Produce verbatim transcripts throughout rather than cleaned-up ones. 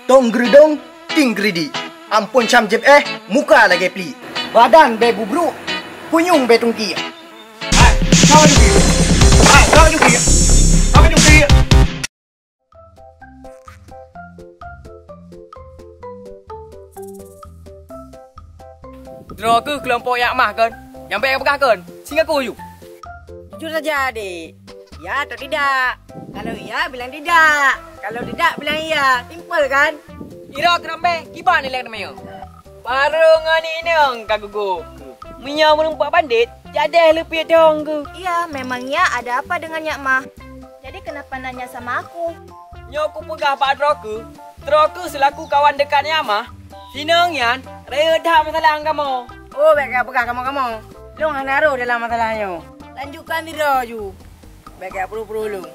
Tông geureudông, ting geuridik. Amphon cam jieb éh, muka lagèe plik. Badan bèe bubruek, punyueng bèe tungkiek. Hai, kau ni. Hai, kau ni. Kau ni. Droe keuh keulompok nyang mah kon? Nyang bèk peugah kon? Singoh ku yue. Jujur saja, Dek. Ya atau tidak? Kalau iya, bilang tidak. Kalau tidak, bilang iya. Simpel kan? Ira keunoe bèk, kiban ilèe teumanyong. Barô ngon inong ka geugoe keuh. Meunyoe meurumpok bandét, jadeh leupie dong keuh. Iya, memangnya ada apa dengan Nyak Mah? Jadi kenapa nanya sama aku? Nyoe kupeugah bak droe keuh, droe keuh seulaku kawan dekat Nyak Mah, sinong nyan rayeuk that masalah ngon kamoe. Oh, bèk kapeugah kamoe-kamoe. Lôn hana rôh dalam masalah nyoe. Lanjutkan sidroe ju. Bèk kajak pruh-pruh lôn.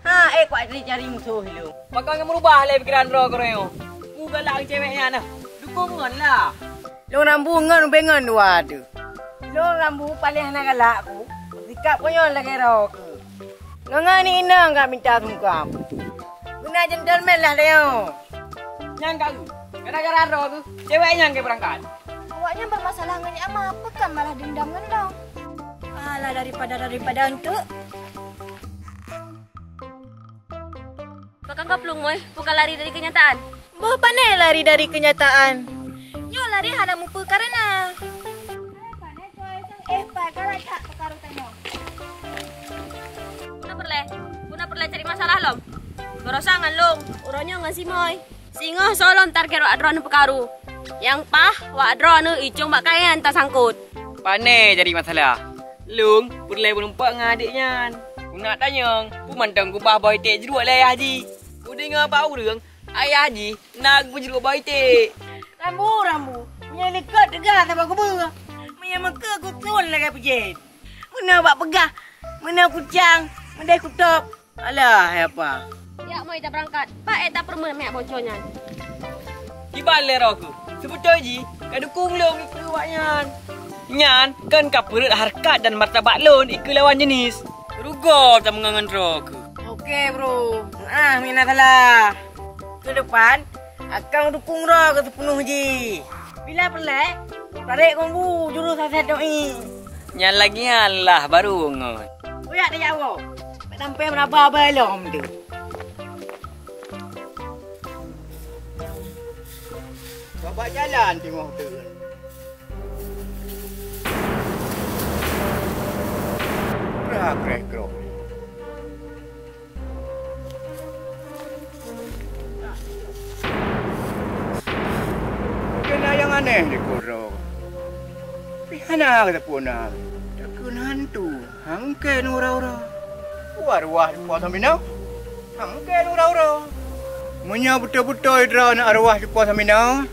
Ha, ék kucari-cari musoh lôn. Pakon kameurubah lé pikeran droe keuh nyoe? Ku galak keu cewek nyan nah. Dukong ngon lah. Lôn rambu ngon ubé ngon dua tu. Lôn rambu paléng hana galak ku. Sikap konyol lagèe droe keuh. Ngon-ngon inong ka mita sungkam. Guna gentleman lah tanyoe. Nyang ka geu, gara-gara droe keuh, cewek nyan ka beurangkat. Awaknyan bermasalah ngon Nyak Mah, pakon malah dendam ngon lôn? Alah, daripada, daripada untuk. Pakon ka plueng, Moi? Pakon lari dari kenyataan? Boh pane lari dari kenyataan. Nyoe lari hana mupeue kareuna. Eh, Pak, galak that peukaru tanyoe. Peue na peureulèe? Peue na peureulèe cari masalah lom? Baroesa ngon lôn, uroe nyoe ngon si Moi. Singoh soe lom target wak droeneuh peukaru. Nyang paih wak droeneuh icong bak kayèe tasangkot. Pane cari masalah? Lôn peureulèe meurumpok ngon adék nyan. Guna tanyong, peue mantong keubah boh iték jruek lé ayah jih. Kudeungö bak ureueng, ayah jih na geupeujeuruk boh iték. Rambu, rambu, meunyoe likot teuga saboh kubeue. Meunyoe meukeue kusun lagèe peujen. Meunoe bak peugah, meunoe kucang, meudeh kutôb. Alah, hai apa? Jak Moi tabeurangkat. Pat ék tapeureumeun miak boco nyan? Kiban lé droe keuh. Seubeutôi jih ka dukong lôn dikeue awaknyan. Nyan kon ka peureuet hareukat dan martabat lôn dikeue lawan jeunèh. Rugoe tameungon ngon droe keuh. Oke, Bro. Ah, mina salah. Keudepan, akan dukong droe keu sipeunoh jih. Bila peureulèe, tarek ngon bu jurus saset doi. Nyan lagèe nyan lah baru ngon. Kujak tajak woe. Bèk sampai meuraba bak lom tu. Bak jalan teungoh tu. Prah, preh, kroh. Mungken na nyang aneh di kuro. Pih hana geuteupue na. Takheun hantu, hangkén uroe-uroe. Arwah di Po Saminoe, hangkén uroe-uroe. Meunyoe beutôi-beutôi droeneuh arwah di Po Saminoe,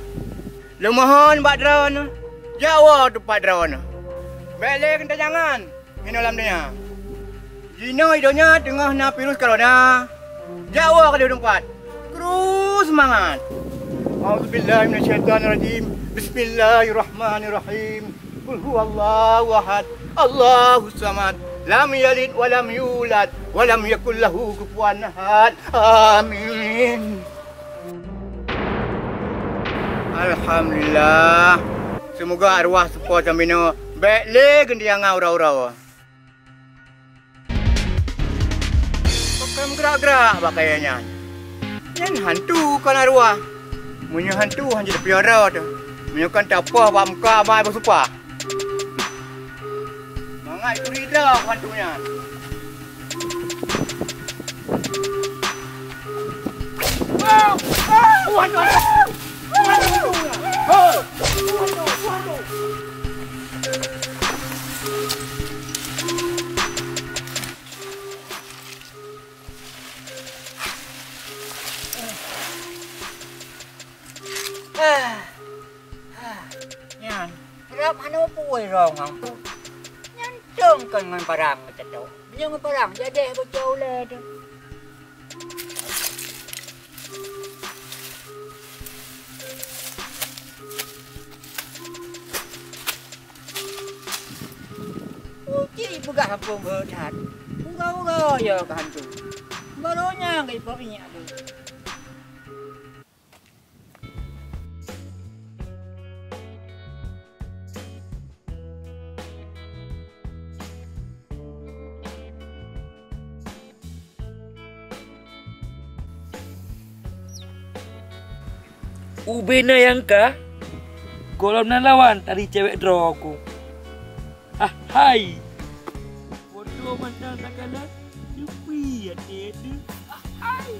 lôn mohon bak droeneuh, jak woe teumpat droeneuh. Bèk lé geutanyangan. Hinoe lam donya. Jinoe di donya teungoh na virus corona. Jak woe ka lheueh teumpat. Kru seumangat. A'udzubillahi minasyaitonirrajim. Bismillahirrahmanirrahim. Qul huwallahu ahad. Allahus samad. Lam yalid wa lam yulad wa lam yakul lahu kufuwan ahad. Amin. Alhamdulillah. Seumoga arwah seupôt Saminoe bèk lé geutanyangan uroe-uroe. Pakon meugerak-gerak bak kayèe nyan? Nyan hantu kon arwah. Meunyoe hantu hana jeuet piara teuh. Meunyoe kon tapoh bak muka amai beusupah. Mangat turi droe hantu nyan. Nyan, rab hana peue rhong ampôn. Nyan tông kon ngon parang meuteutôk. Meunyoe ngon parang jadeh beucok ulèe teuh. Uji peugah ampôn beuh that. Uroe-uroe ya keu hantu. Baroe nyan geuh ipok inyak beuh. Ubena nyang ka, gohlom na lawan tari cewek droe ku. Ahai! Foto mantong takalon, leupie até teuh. Ahai!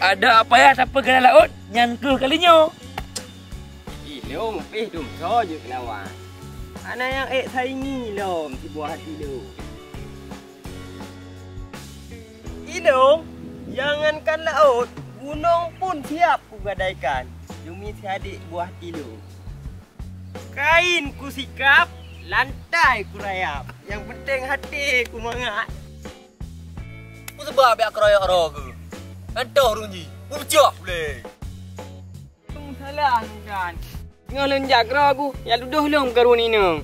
Adak payah tapeugah lam laôt, nyan keuh kali nyoe. Ilông pih dum soe jeuet keu lawan. Hana nyang ék saingi lom sibuah hati lôn. Ilông, jangankan laôt, gunong pun siap kugadaikan deumi si adék buah hati lôn. Kain kusikap, lantai kurayap, nyang peunteng até kumangat. Peue sabab jak keroyok droe keuh? Nyan toh ureueng jih, beucok ulée. Lôn salah nyan. Singoh lôn jak keudroe keuh, jak tudoh lôn keu ureueng inong.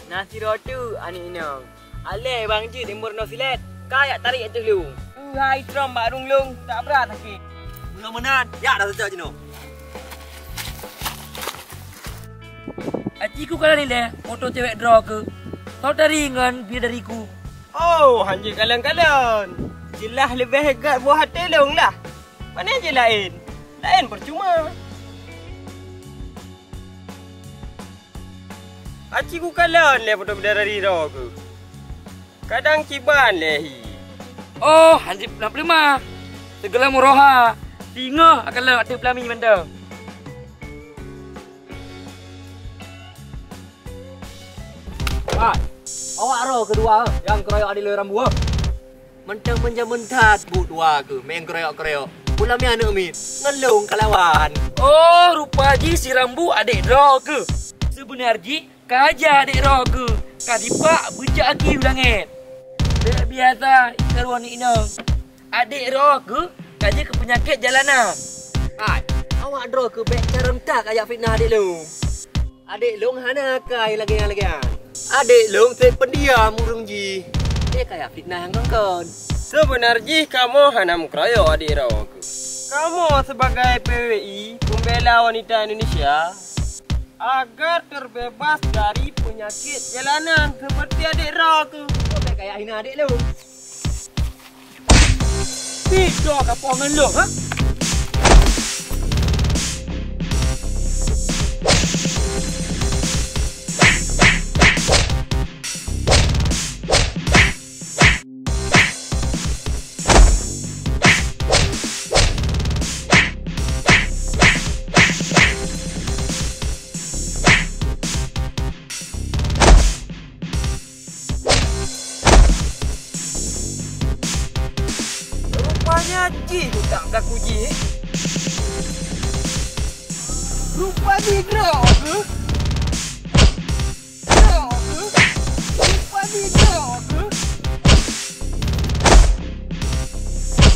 Na sidroe teuk aneuk inong. Alèh bang jeuet imeurunoe silet, ka jak tarék ateueh lôn. Keuhai trom bak rueng lôn, tak brat sakét. Meunyoe meunan, jak dah saja jinoe. Aci ku kalon ilèe foto cewek droe keuh. Saudari ngon bidadari ku. Oh, hanjeuet kalon-kalon. Jeulaih leubeh gèt buah até lôn lah. Pane jih laén? Laén peucuma. Aci ku kalon lé foto bidadari droe keuh. Kadang kiban lé hi. Oh, hanjeuet peulama. Sigohlom uroe ha. Singoh akalon ateueh peulami mantong. Hai, awak droe keudua nyang keroyok adék lôn rambu? Mantong meujameun that buet dua keuh meu'en keroyok-keroyok. Pulang mi aneuk miet, ngon lôn kalawan. Oh, rupa jih si rambu adék droe keuh. Seubeuna jih ka aja adék droe keuh, ka dipak beujak aki u langét. Bèk biasa ikaruan inong. Adék droe keuh ka jeuet keu peunyakét jalanan. Hai, awak droe keuh bèk carông that kajak fitnah adék lôn. Adék lôn hana akai lagèe nyan lagèe nyan. Adék lôn trép peundiam ureueng jih. Éh, kaya fitnah nyang kon-kon. Seubeuna jih kamoe hana meukeroyok adék droe keuh. Kamoe sibagai P W I, Pembela Wanita Indonesia, agar terbebas dari penyakit jalanan seperti adék droe keuh. Kok bèk kaya hina adék lôn? Pih droe ka poh ngon lôn, ha? Rupanya jih utak belaku jih. Rupa jih droe keuh. Droe keuh. Rupa jih droe keuh.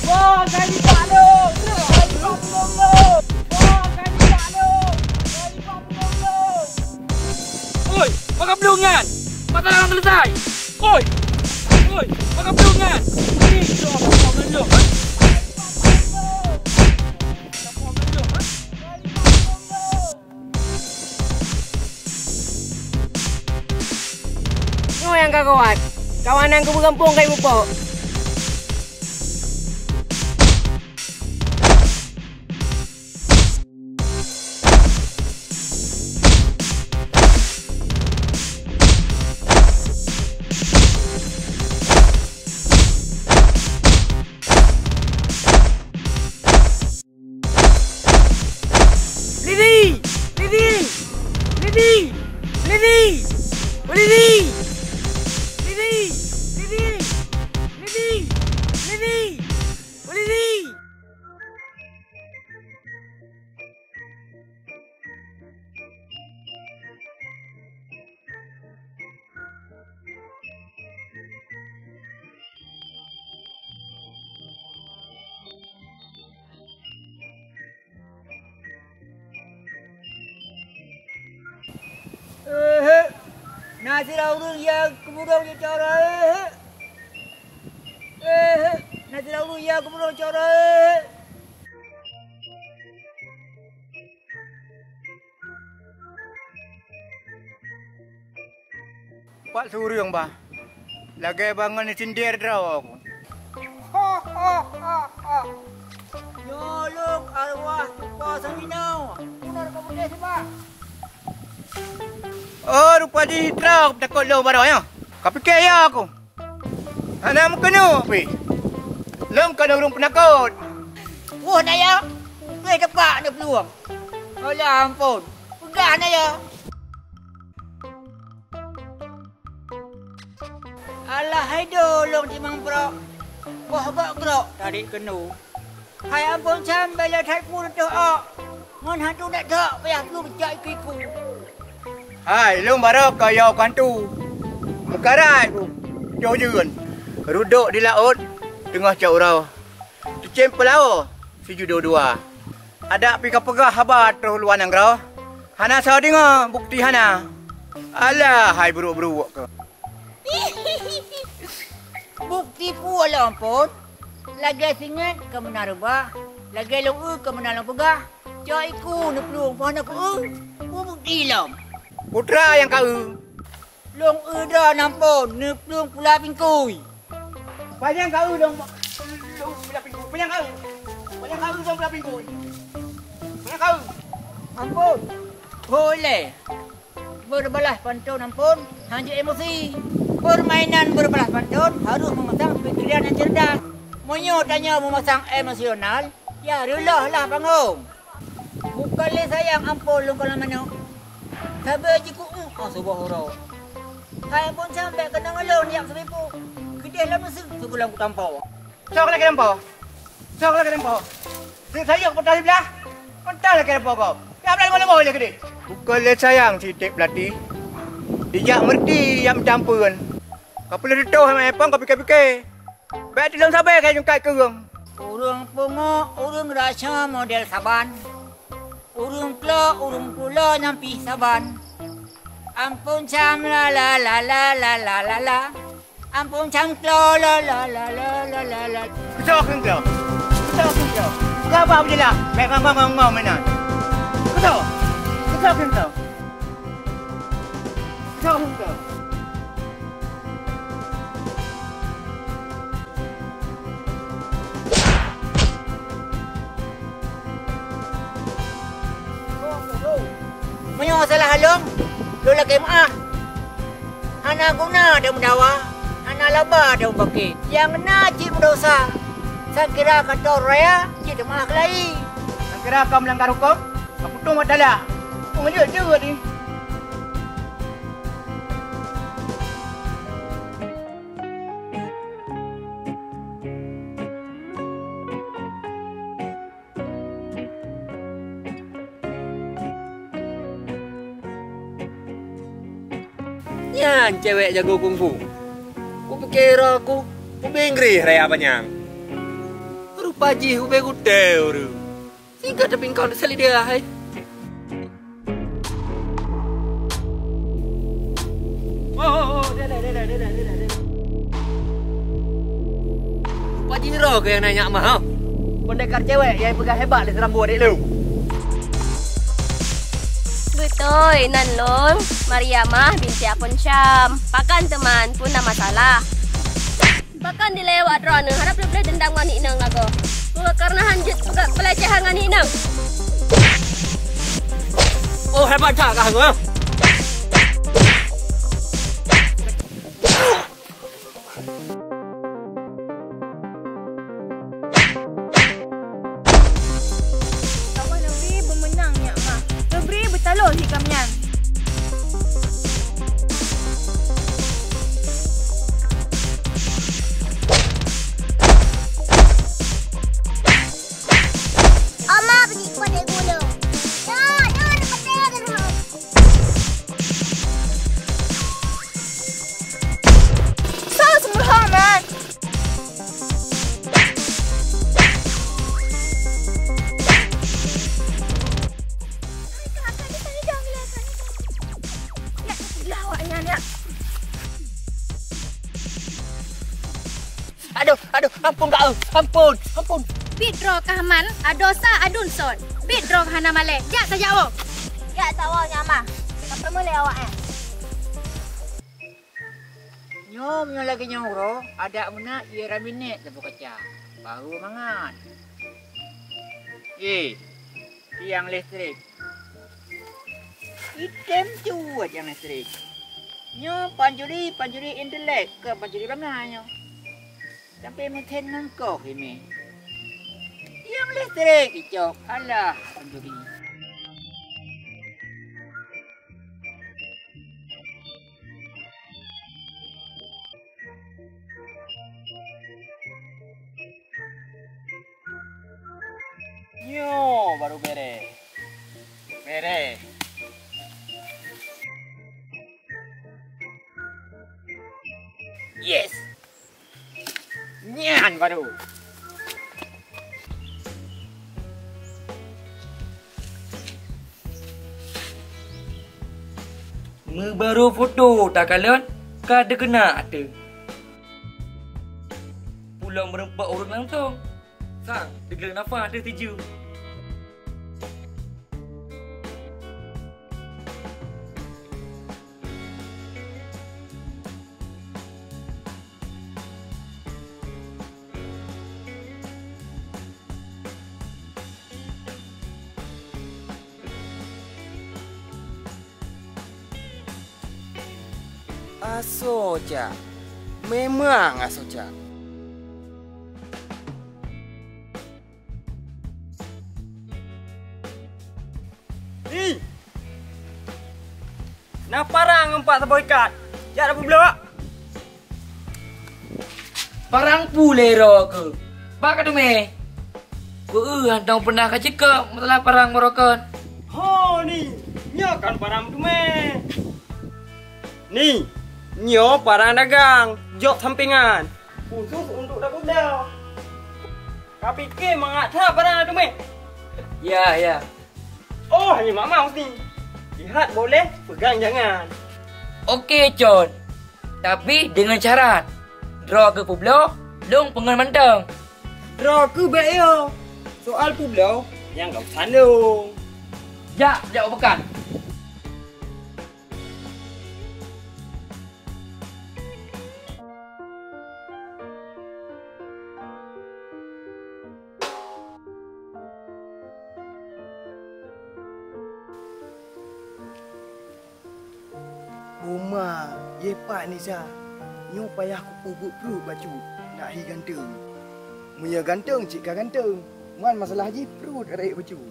Wah, gani Pak Long! Gani Pak Long! Wah, gani Pak Long! Gani Pak Long! Oi, makan belum nyan? Masalah orang selesai. Oi. Oi, makan belum nyan? Ni, tu apa kau ngeluh, ha? Apa kau ngeluh, ha? Nyoe nyang ka kuat. Kawanan kubu gampông kai mupok. Lili! Lili! Lili! Lili! Lili! Lili! Lili! Lili! Lili! Lili! Ehe, na sidroe ureueng nyang keuburông jicara, ehe. Ehe, na sidroe ureueng nyang keuburông jicara, ehe. Pat sureueng bah, lagèe bangon sindir droe. Tolong arwah Tupa Sangino. Benar kau boleh sebab. Oh, rupa jih droe takot lôn baroe nyoe. Ka pike ya aku. Hana meukeunong pih. Lôn kon ureuëng peunakot. Woe na ya, ukeue tepak na peulueng. Alah ampôn, peugah na ya. Alah hai do lôn timang brok. Boh gok grok tarik keunoe. Hai ampôn cam bela that pun teuh ok. Ngon hantu nak dak payah plueng cok iku-iku. Hai lôn baroe ka yau kantu. Meukarat ku toh jeuen. Rudok di laôt teungoh cok uroe. Teucém peulawa sijudo dua. Adak pi ka peugah haba troh luwa nanggroe. Hana soe deungoe bukti hana. Alah hai brok-brok keu. Bukti peue lom pon? Lagée singet ka meunan reubah, lagée lôn eu ka meunan lôn peugah. Cok iku neuplueng poh na ku eu, peue bukti lom? Putra nyang ka eu. Lôn eu droe na pon neuplueng pula pingkui. Panyang ka eu lôn, lôn pula pingkui. Panyang ka eu. Panyang ka eu lôn pula pingkui. Panyang ka eu. Ampôn. Boleh. Berbalas pantun ampôn, hanjeuet emosi. Permainan berbalas pantun harus memasang pikiran yang cerdas. Meunyoe tanyoe memasang emosional, ya reuloh lah panggong. Bukon lé sayang ampôn lôn kalon manok. Sabe jiku'ueng oh suboh uroe. Hai ampôn cam bék keunong lôn jak seubipu. Keudeh lom meuseu sigohlom kutampo. Sok lagée lampu. Sok lagée lampu. Sayok putah siblah. Putah lagée lampu kau. Ya belah lima lima je keudeh. Bukon lé sayang si Tek Peulati. Dijak meureuti nyang meutampeuen. Ka peuleueh tutoh hai epong ka pike-pike. Bék tilom sabe ka jungkai keureung. Ureuëng pungo, ureuëng rasa model saban. Ureuëng klo, ureuëng pulo nyang pih saban. Ampôn cam la la la la la la la. Ampôn cam klo la la la la la la la. Keusoe kheun klo. Keusoe kheun klo. Gaba beujeulaih. Bék ngong-ngong-ngong meunan. Keusoe. Keusoe kheun klo. Keusoe kheun klo. Meunyoe salah lôn, lôn lakée meuáh. Hana guna deuh meudawa, hana laba deuh meupaké. Nyang na cit meudesya, sangkira ka tô raya cit teumeuáh keulayi. Sangkira ka meulanggar hukôm, ka putong watala. Peungeujeuet jeuet jih. Nyan cewek jago kungfu. Kupike roh ku ubé Inggris raya panyang. Rupa jih ubé gutée ureuëng. Singkat teupingkong salidea hai. Oh, oh, oh, dia dah, dia dah, dia dah, dia dah, dia dah. Rupa jih roh keu nyang nanya mah, ha? Pendekar cewek nyang peugah hebat lé seurambô adék lôn. Beutôi, nan lôn Mariamah binti Apon Syam. Pakon teuma, peue na masalah? Pakon dilèe awak droeneuh, harab leubeh dendam ngon inong lagoe. Peue kareuna han jeuet peugah peulecehan ngon inong? Oh, hebat that kah, ha? Kamoe neubri beumeunang nyak mah. Neubri beutaloe hi gobnyan. Oma bri pada gulung. Dah, dah, dah, dah, dah. Sa seumeuha, man. Aduh, aduh, ampun kak, ampun, ampun. Bit droe kah man, adosa adun son. Bit droe hana malèe, jak saja woe. Jak saja woe nyak mah. Sampai mulai awak eh. Nyoe, nyoe lagèe nyoe uroe, adak meunan ie raminèt saboh kaca. Baru mangat. Eh, tiang listrik. Item cuat tiang listrik. Nyoe pancuri, pancuri intelek, kon pancuri bangai nyoe. Sampai meuthén ngon koh imé. Tiang listrik icok, alah pancuri. Nyoe baru bereh. Bereh. Yes. Nyan baru. Meubaru foto takalon ka dikeuna ateueh. Pulo meureumpok ureueng langsong. Sang, deungon nafah teuh tiju. Asoe cak. Memang asoe cak. Hi! Na parang ngon pat saboh ikat. Jak tapeubloe. Parang pu lé droe keuh? Bak ka teumé. Peu-eu hana peunah ka ceukob masalah parang meurokon. Ho ni, nyoe kan parang teumé. Ni, nyoe parang dagang, jok sampingan. Khusus untuk tapeubloe. Ka pike mangat that barang na teumé. Ya, ya. Oh, hanya mak mau ni. Lihat boleh, pegang jangan. Oke, Con. Tapi dengan syarat. Droe keuh peubloe, lôn peungon mantong. Droe keuh bèk yo. Soal peubloe, nyang gak sandong. Jak, jak bukan. Oma, ye Pak Nisa, nyoe payah kupeubuet pruet bacut nak hi ganteng. Meunyoe ganteng cit ka ganteng, man masalah jih pruet rayeuk bacut.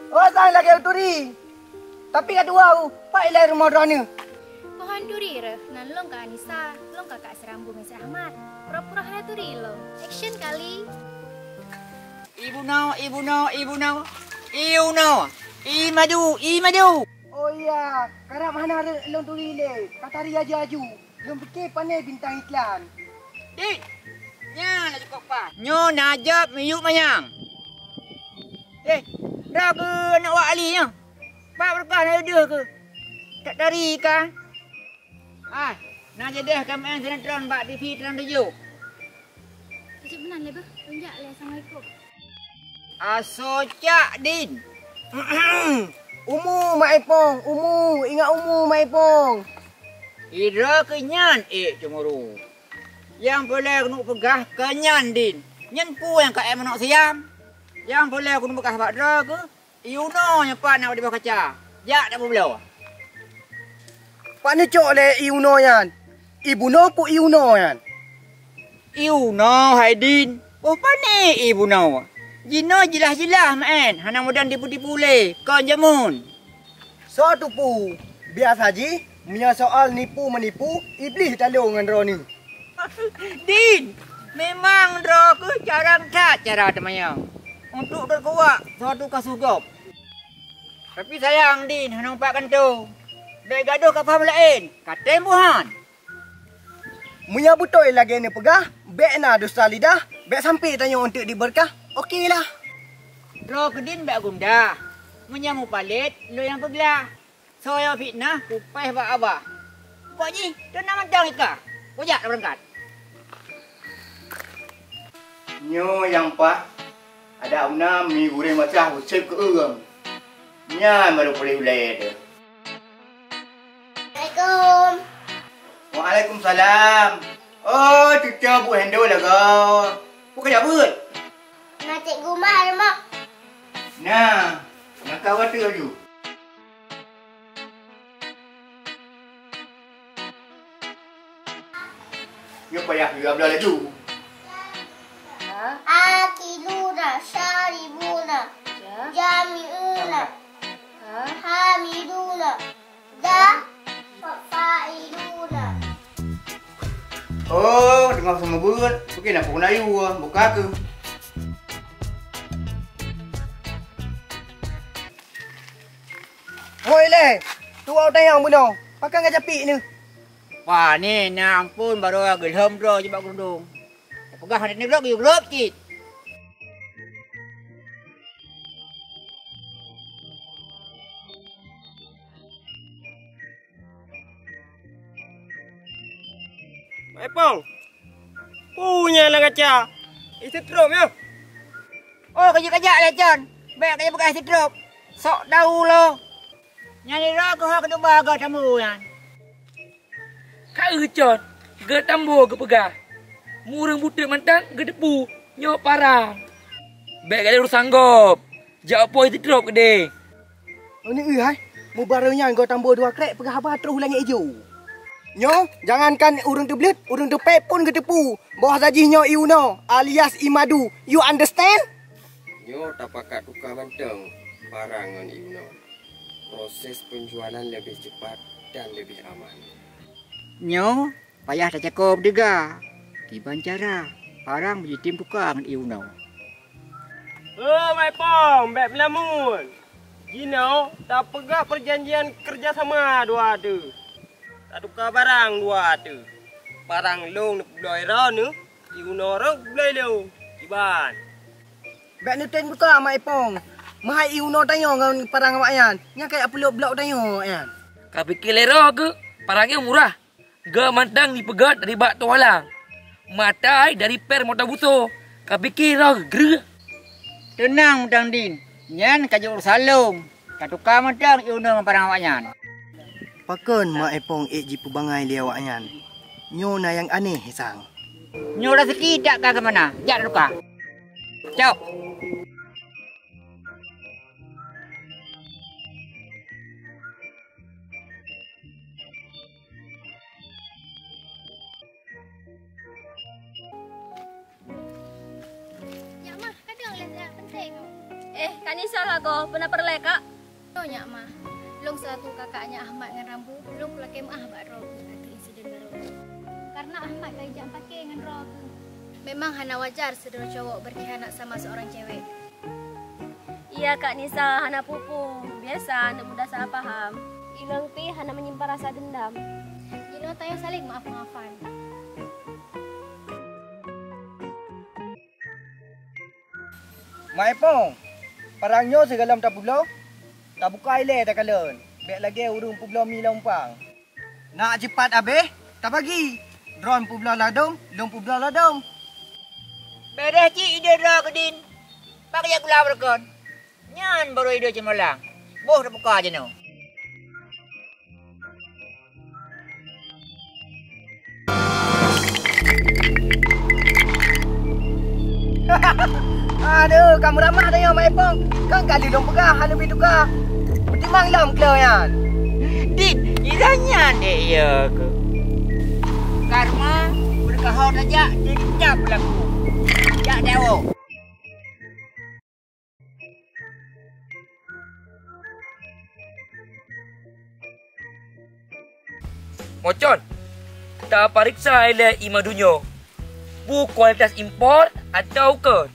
Oh, sang lagèe turi. Tapi ka tuha u, pat ilèe rumoh droeneuh. Pohon turi reuh, nan lôn ka Anisa, lôn ka Kak Serambu Mesra Ahmad. Pura-pura hana turi lôn. Action kali. Ibu no, ibu no, ibu no. Iu no. I maju, i maju. Oh iya, karab hana reuh lôn turi lé. Ka tari aju-aju. Lôn pike pane bintang iklan. Dik, nyan laju kok pas. Nyoe na jaweueb miyueb manyang. Eh, droe keuh aneuk wak Ali nyoe. Pat beureukat na deuh keuh. Tak tari ka. Ah, na jadeh ka meu'en sinetron bak T V Trans tujoh. Jeuet meunan lé beuh, lôn jak lé. Assalamualaikum. Asoe cak, Din. Umu Mak Ipong, umu, ingat umu Mak Ipong. Idroe keuh nyan ék ceumuru. Nyang peureulèe keuneuk peugah keu nyan, Din. Nyan peue nyang ka ék manok siam. Nyang peureulèe keuneuk peugah bak droe keuh, ié unoe nyang pat na di bawah kaca. Jak tapeubloe. Pat neucok lé ié unoe nyan? Ié bunoe peue ié unoe nyan? Ié unoe hai Din, boh pané ié bunoe. Jinoe jeulaih-jeulaih meu'en, hana mudan tipu-tipu lé, kon jameun. Soe tupu? Biasa jih, meunyoe soal nipu-meunipu, Iblih talô ngon droeneuh. Din, memang droe keuh carông that cara teumanyong untuk teukuak suatu kasus gob. Tapi sayang, Din, hana umpat kantô. Bèk gadôh ka pham laén, ka tem buhan. Meunyoe beutôi lagèe neupeugah, bèk na dusta lidah, bèk sampoe tanyoe eunteuk dibeurkah. Oke lah. Droe keuh Din bèk gundah. Meunyoe mupalét, lôn nyang peuglah. Soe nyang fitnah, kupéh bak babah. Pokok jih, teunang mantong ika. Kujak tabeurangkat. Nyoe nyang paih, adak una mi gurèng basah useup keu ureueng. Nyan baru puléh ulèe teuh. Assalamualaikum. Waalaikumsalam. Oh, cucoe bu handle lagoe. Peue kajak beuet? Na cikgu Umar, Mak. Na, na ka watèe laju. Nyoe payah juga blah laju. Ha? Akiluna, syaribuna, ya, jami'una, ha, hamiduna, da, fa'iluna. Oh, teungoh seumeubeuet, mungken na peunayu buka keuh. Hoi lé, tuwoe tayong bunoe, pakon ka japik neuh? Pane na ampôn, barô geulhom droe jibak geurundong. Tapeugah hana neulok, geuyue glôb cit. Mak Epong, peue nyan lam kaca? Iseutrom nyoe. Oh, kajak-kajak lé Con. Bèk kajak peugah iseutrom. Sok dahu lo. Nyan nirok keuhai keuneuk ba geutambo nyan. Ka eu Con, geutambo geupeugah. Meureueng buteuk mantong geuteupeue nyoe parang. Bèk gata lôn sanggob. Jak poh iseutrom keudeh. Nyoe hai, mubaroe nyan geutambo dua krek peugah haba troh u langèt ijo. Nyoe, jangankan ureueng teubleuet, ureueng teupèk pun geuteupeue bahwa sajih nyoe Iuno alias Imadu. You understand? Nyoe tapakat tuka mantong parang ngon Iuno. Proses penjualan lebih cepat dan lebih aman. Nyoe payah tacako beudeuga kiban cara parang jitem tuka ngon Iuno. Ho, Mak Epong, bèk meulamun. Jinoe tapeugah peujanjian keureuja sama dua ateuh. Tatuka barang dua ateuh. Parang lôn neupeubloe droeneuh, Iuno rot peubloe lôn. Kiban. Bèk neutem tuka, Mak Epong. Meuhai Iuno tanyoe ngon parang awaknyan. Nyan kajak peulok blok tanyoe awaknyan. Kapike lé droe keuh parang nyoe murah. Geuh mantong jipeugöt dari bak tualang. Matai dari pér meutobusoe. Kapike droe keuh greuh. Teunang mantong, Din. Nyan ka jeuet urusan lôn. Tatuka mantong Iuno ngon parang awaknyan. Pakon Mak Epong ék jipeubangai lé awaknyan? Nyoe na nyang aneh, Sang. Nyoe raseuki that ka keumanö? Jak tatuka. Cok. Nyak mah, kadang lé nyak penting. Eh, Kak Nisa lagoe, peue na peureulèe, Kak? Oh, nyak mah. Lôn seulaku kakak nyak Ahmad ngon Rambu, lôn peulakèe meu'ah bak droe keuh ateueh insiden barô. Karena Ahmad ka jijak pakè ngon droe keuh. Memang hana wajar sidroe cowok berkhianat sama seorang cewek. Iya, Kak Nisa, hana peue-peue. Biasa aneuk muda salah paham. Ilôn pih hana menyimpan rasa dendam. Jinoe tanyoe saling maaf-maafan. Mak Epong, parang nyoe sigohlom tapeubloe, tabuka ilèe takalon, bèk lagèe ureueng peubloe mi lam umpang. Nak cepat abéh, tabagi. Droen peubloe ladôm, lôn peubloe ladôm. Beureh cit idéh droe keuh, Din. Bak jak gula beureugon. Nyan barô idéh ceumolang. Boh tabuka jinoe. Aduh, ka meuramah tanyoe, Mak Epong. Kan ka lheueh lôn peugah hana leubeh tuka. Peutimang lom keu lôn nyan. Dit, Iza nyan deh, iya keuh. Karma, beureukaho tajak, dendam laku. Jak dawoe. Mocon, tapareksa ilèe ié madu nyoe, peue kualitas impor atawa kon?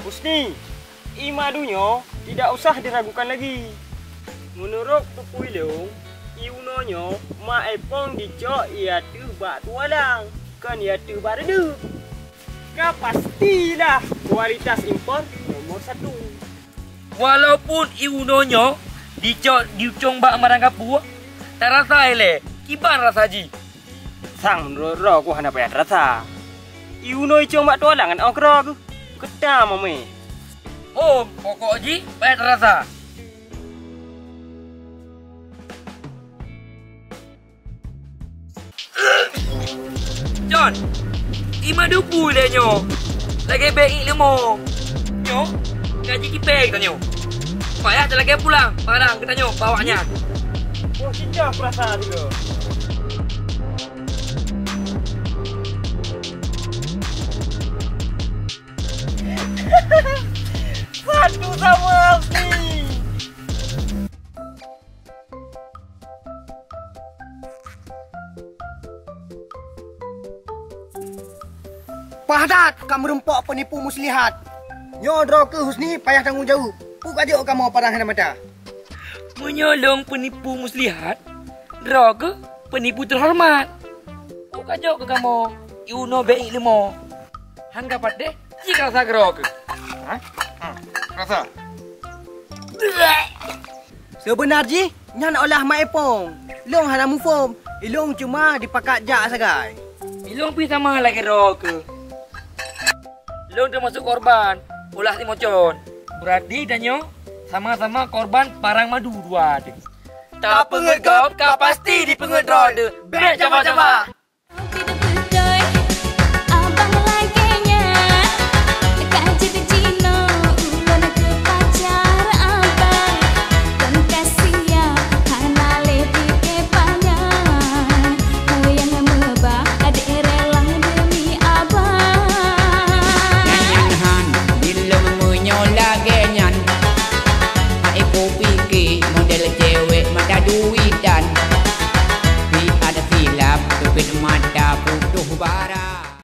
Husni, ié madu nyoe tidak usah diragukan lagi. Meunurot peue-peue ilôn, ié unoe nyoe Mak Epong jicok ié ateueh bak tualang, kon ié ateueh bak reudeup. Ka pastilah kualitas impor nomor satu. Walaupun ié unoe nyoe jicok jiucong bak marang kapue, tarasa ilèe kiban rasa jih. Sang meunurot droe keuh hana payah tarasa. Ié unoe jicong bak tualang ngon ôk droe keuh, keutam mamé. Hom, pokok jih payah tarasa. Iman dubu lé nyoe. Lagèe bèk iék leumo. Nyoe, gaji kipèe geutanyoe. Payah talakèe pulang barang geutanyoe bak awaknyan. Wah, cinta perasaan juga. Satu sama Abdi. Paih that ka meurumpok peunipu muslihat. Nyoe droe keuh Husni payah tanggong jaweueb. Peu ka jok kamoe padang hana mata? Meunyoe lôn peunipu muslihat, droe keuh peunipu teuhoreumat. Peu ka jok keu kamoe iunoe bèk iék leumo? Han ka patéh, cit rasa keudroe keuh. Ha? Ha, rasa. Seubeuna jih nyan olah maépông. Lôn hana muphom, ilôn cuma dipakat jak sagai. Ilôn pih sama lagèe droe keuh. Lôn teumasok korban ulah si Mocon. Beurati tanyoe sama-sama korban parang madu dua teuh. Tapeungeuet gob ka pasti dipeungeuet droe teuh. Bèk cama-cama. Beutôi, abang lagèe nyan. Ka jeuet jinoe ulôn keu pacar abang. Kon ka siap hana lé pike panyang. Nyang meuba adék rela demi abang. Nyan, nyan han, di lôn meunyoe lagèe nyan. Hai kupike model cewek mata duitan. Pi ada silap, tupit mata.